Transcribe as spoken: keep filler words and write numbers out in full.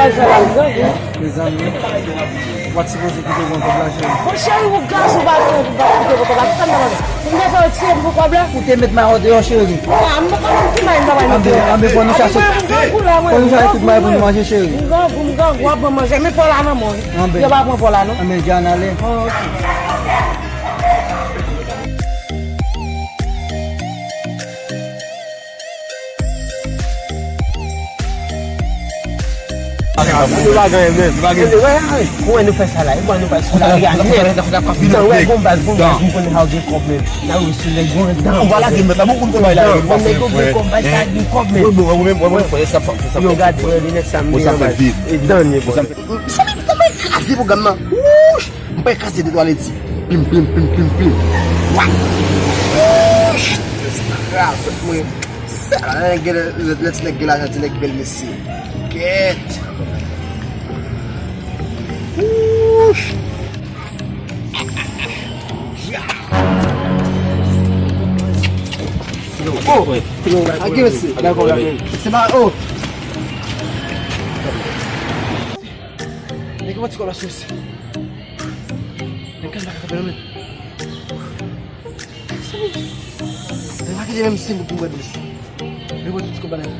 Mezanmi, w pa t sipoze kite m pran kòb la, cheri. Bon, cheri, ou gaz ou pa fè, ou pa kite m pran kòb la. Kisa m ta mande? Ou te fè yo tiye m pou kòb la? Ou te met mayo deyò, cheri. Anben, anben, fò nou chache, fò nou chache tout bagay pou nou manje, cheri. M grangou, m grangou, w ap ban manje. Men pa w la non, mwen. Anben. Yo pa pran pa w la non. Anben, Jan ale. Oh, ok. Nou pa gen menm. Nou pa gen. Wè, wè, nou fè sa la. E bwa nou pa sou la. Wè, gon baz, gon baz, nou konnen sa gen kòb menm. N a resi nèg gon dan. Ou pa lage mèt la, bon, konn bay la. Nèg yo gen kòb, bay sa gen kòb menm. Wè, bon, wè, wè, wè, fè sa, fè sa. Yo gade, wè, linèt sa m gen an baz. E dan ye, bon. Sa m, sa m kraze pwogram nan. Wouch! M pral kraze de twa leti. Pim, pim, pim, pim, pim. Wa! Wouch! Kraze mwen. Sa la, nèg gen, lè ti nèg gen lajan, ti nèg bèl mesye. Kèt. Wouch! Oh! Ake mesye. Dakò, dakò. Se pa, oh! Nèg yo pran ti kòb la sou mesye. Nèg yo pa ka kanpe non, men. Nèg pa kite menm senk goud pou m pran dous. Nèg yo pran tout ti kòb la nèt.